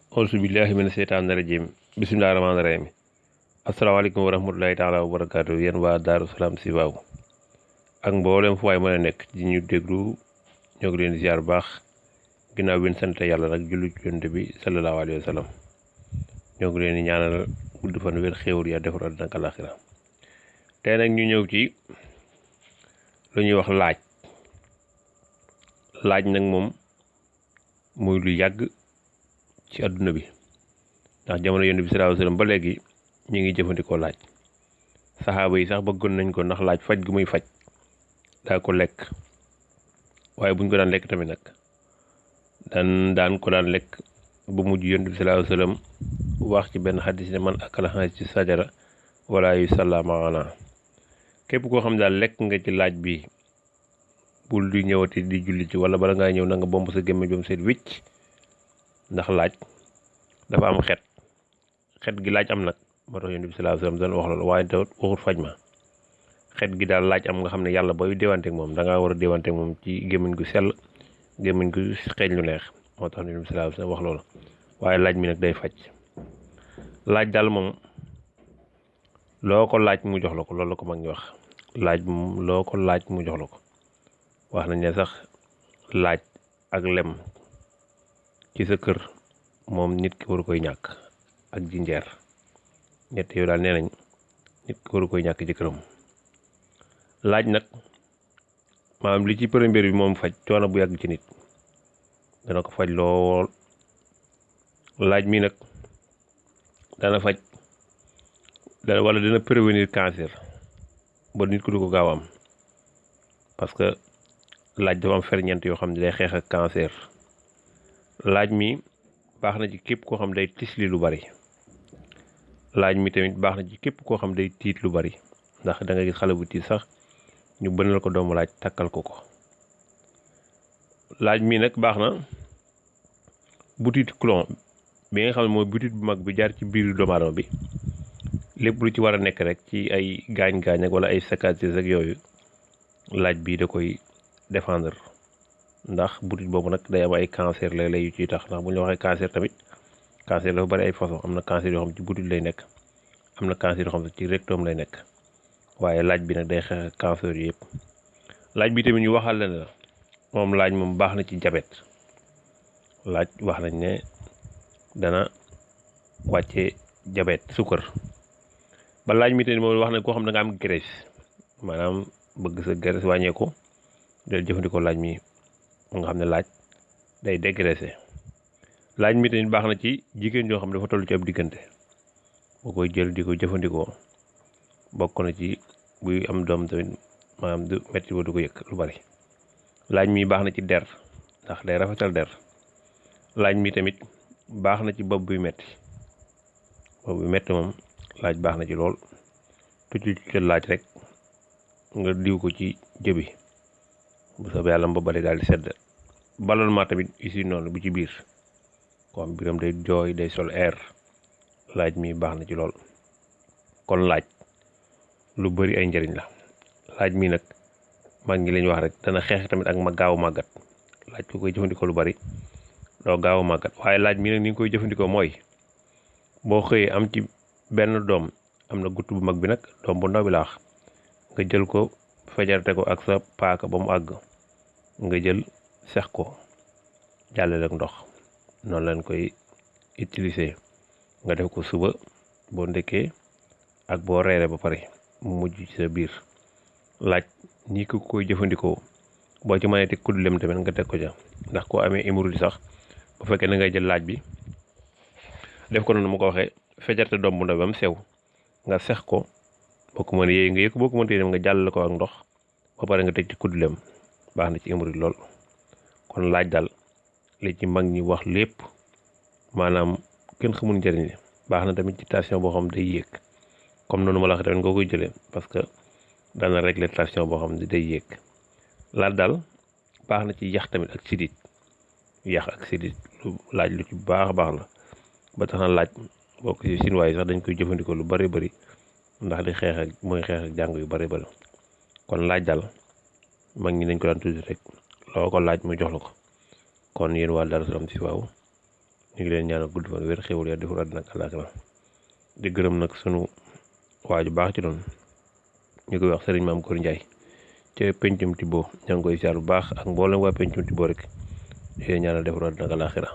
auzu billahi mina seytaani rajim bismillahi rahmaani rahim asalaamaaleykum wa rahmatulahi taala wa barakaatu yéen waa Darou Salam Chifahou ak mboolem fu waay mën a nekk di ñu déglu ñoo ngi leen di ziar baax ginnaaw bi ñu sant yàlla nag julli ci Yonent bi sallallahu alayhi wa sallam ñoo ngi leen di ñaanal gudd fan wér xéewal ya defar àddina ak àllaaxira tey nag ñu ñëw ci lu ñuy wax laaj nag moom muy lu yàgg ci àdduna bi ndax jamono Yonent bi sallallahu alayhi wa sallam ba léegi ñu ngi jëfandikoo laaj saxaaba yi sax bëggoon nañ ko ndax laaj faj gu muy faj daa ko lekk waaye buñ ko daan lekk tamit nag daan ko daan lekk ba mujj Yonent bi sallallahu alayhi wa sallam wax ci benn xaddis ne man akala ci sajara wala yu salla maana képp koo xam daal lekk nga ci laaj bi bul di ñëwati di julli ci wala bala ngaa ñëw na nga bomb sa gémmiñ ba mu seet wicc ndax laaj dafa am xet gi laaj am nag moo tax Yonent bi sallallahu alayhi wasallam doon wax loolu waaye tamit waxut faj ma xet gi daal laaj am nga xam ne yàlla booy déwanteeg moom da ngaa war a déwanteeg moom ci gémmiñ gu sell gémmiñ gu xeeñ lu neex moo tax Yonent bi sallallahu alayhi wasallam wax loolu waaye laaj mi nag day faj laaj daal moom loo ko laaj mu jox la ko loolu la ko mag ñi wax laaj moom loo ko laaj mu jox la ko wax nañ ne sax laaj ak lem ci sa kër moom nit ki waru koy ñàkk ak jinjeer ñett yow daal nee nañ nit ki waru koy ñàkk ci këram laaj nag maanaam li ci première bi moom faj coono bu yàgg ci nit dana ko faj lool laaj mi nag dana faj wala dina prévenir cancer ba nit ku du ko gaaw am parce que laaj dafa am ferñeent yoo xam ne day xeex ak cancer laaj mi baax na ci képp koo xam day tisli lu bari laaj mi tamit baax na ci képp koo xam day tiit lu bari ndax da nga gis xale bu tiit sax ñu bënal ko doomu laaj takkal ko laaj mi nag baax na butit colon bi nga xam ne mooy butit bu mag bi jaar ci biir doomu aadama bi lépp lu ci war a nekk rek ci ay gaañ-gaañ ak wala ay cicatrices ak yooyu laaj bi da koy défendre ndax butit boobu nag day am ay cancer léeg-léeg yu ciy tax ndax bu ñu la waxee cancer tamit cancer dafa bari ay façon am na cancer yoo xam ci butit lay nekk am na cancer yoo xam ci rectum lay nekk waaye laaj bi nag day xeex cancer yi yëpp laaj bi tamit ñu waxal leen la moom laaj moom baax na ci diabète laaj wax nañ ne dana wàcce diabète sukkar ba laaj mi tamit moom wax na koo xam da nga am graisse maanaam bëgg sa graisse wàññeeku del jëfandikoo laaj mi nga xam ne laaj day dégraissé laaj mi tamit baax na ci jigéen joo xam ne dafa toll ci ab diggante boo koy jël di ko jëfandikoo bokk na ci buy am doom tamit maanaam du metti ba du ko yëg lu bari laaj mi baax na ci der ndax day rafetal der laaj mi tamit baax na ci bopp buy metti moom laaj baax na ci lool tuuti ci laaj rek nga diw ko ci jëbi bu soobee yàlla ba bari daal di sedd ballonnement tamit ici noonu bu ci biir comme biram day jooy day sol air laaj mi baax na ci lool kon laaj lu bari ay njëriñ la laaj mi nag mag ñi lañ wax rek dana xeex tamit ak ma gaaw màggat laaj ko koy jëfandikoo lu bari doo gaaw a màggat waaye laaj mi nag ni nga koy jëfandikoo mooy boo xëyee am ci benn doom am na gutt bu mag bi nag doom bu ndaw bi la wax nga jël ko fejarte ko ak sa paaka ba mu àgg nga jël sex ko jàllale ak ndox noonu lañ koy utiliser nga def ko suba boo ndekkee ak boo reeree ba pare mu mujj ci sa biir laaj ñi ko koy jëfandikoo boo ci mënee teg kudd lem tamit nga teg ko ca ndax koo amee hémorroïde sax bu fekkee na ngay jël laaj bi def ko noonu mu ko waxee fejarte doom bu ndaw ba mu sew nga sex ko boo ko mën yéey nga yëg boo ko mënee dem nga jàllale ko ak ndox ba pare nga teg ci kudd lem baax na ci hémorroïde lool kon laaj daal li ci mag ñi wax lépp maanaam kenn xamul njëriñ li baax na tamit ci tension boo xam day yéeg comme noonu ma la waxee tamit nga koy jëlee parce que dana régler tension boo xam ne day yéeg laaj daal baax na ci yax tamit ak sidit yax ak sidit laaj lu ci baax a baax la ba tax na laaj bokk ci Chinois yi sax dañ koy jëfandikoo lu bari bari ndax di xeex ak mooy xeex ak jàng yu bari bari kon laaj daal mag ñi dañ ko daan tudd rek loo ko laaj mu jox la ko kon yéen waa Darou Salam Chifahou ñu ngi leen ñaanal gudd fan wér xéwal ya defar àddina ak àllaaxira di gërëm nag sunu waaju baax ci doon ñu koy wax sëriñ Maam Góor Njaay ca pencum Tibo ña ngi koy siyaar bu baax ak mboolem waa pencum Tibo rek di leen ñaanal defar àddina ak àllaaxira